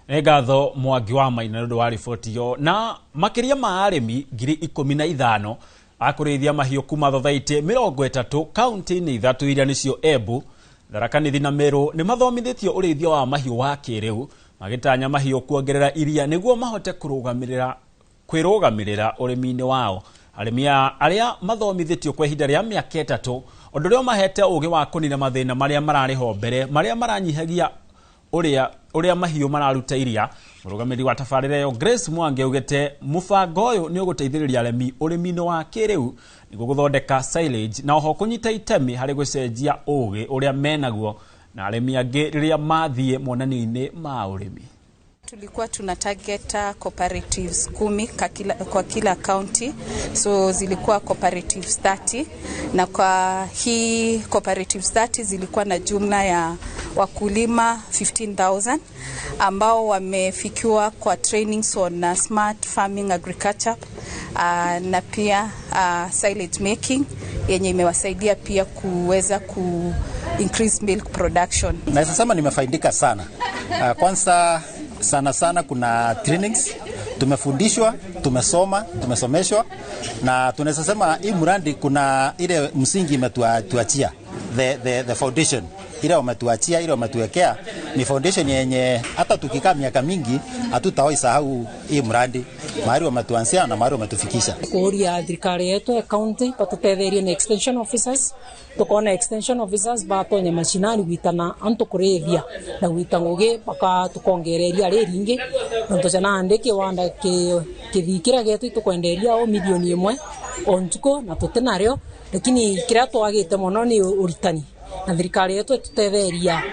Nĩ ngatho Mwangi wa Maina nĩ ũndũ wa riboti ĩyo. Na makĩria ma arĩmi 15,000 a kũrĩithia mahiũ kuma thothaitĩ 30 kaunti-inĩ ithatũ iria nĩcio Embu, Tharaka Nithi na Meru nĩ mathomithĩtio ũrĩithia wa mahiũ wa kĩrĩu, magĩtanya mahiũ kuongerera iria nĩguo mahote kũrũgamĩrĩra kwĩrũgamĩrĩra ũrĩmi-inĩ wao. Arĩmi aya arĩa mathomithĩtio kwa ihinda rĩa mĩaka 3, ũndũ ũrĩa ũmahete ũgĩ wa kũnina mathĩna marĩa mararĩ ho mbere, marĩa maranyihagia ũrĩa mahiũ mararuta iria. Mũrũgamĩrĩri wa tabarĩra ĩyo Grace Mwangi augĩte mũbango ũyũ nĩ ũgũteithĩrĩria arĩmi ũrĩmi-inĩ wa kĩrĩu nĩguo gũthondeka silage na oho kũnyita itemi harĩ gũcenjia ũgĩ ũrĩa menaguo na arĩmi angĩ rĩrĩa mathiĩ monanio-inĩ ma ũrĩmi. Tulikuwa tuna target cooperatives 10 kwa kila county, so zilikuwa cooperatives 30, na kwa hii cooperatives 30 zilikuwa na jumla ya wakulima 15,000 ambao wamefikiwa kwa trainings on smart farming agriculture, na pia silage making yenye imewasaidia pia kuweza ku increase milk production. Naweza sema nimefaidika sana. Kwanza sana sana kuna trainings tumefundishwa, tumesoma, tumesomeshwa, na tunaweza sema hii mradi kuna ile msingi imetuachia, the foundation ile wametuachia, ile wametuwekea ni foundation yenye hata tukikaa miaka mingi hatutawahi sahau hii mradi, mahali wametuanzia na mahali wametufikisha. Kuria thirikari yetu ya county batutetherie na extension officers, tukona extension officers batonya mashinani gwitana antu kurithia na gwita ngugi baka tukongereria riringi nontu jana andiki wanda kithikira getu tukwenderia o milioni 1 o ntuko na tutinario, lakini kiria twagite muno ni uritani na thirikari yetu itutetheria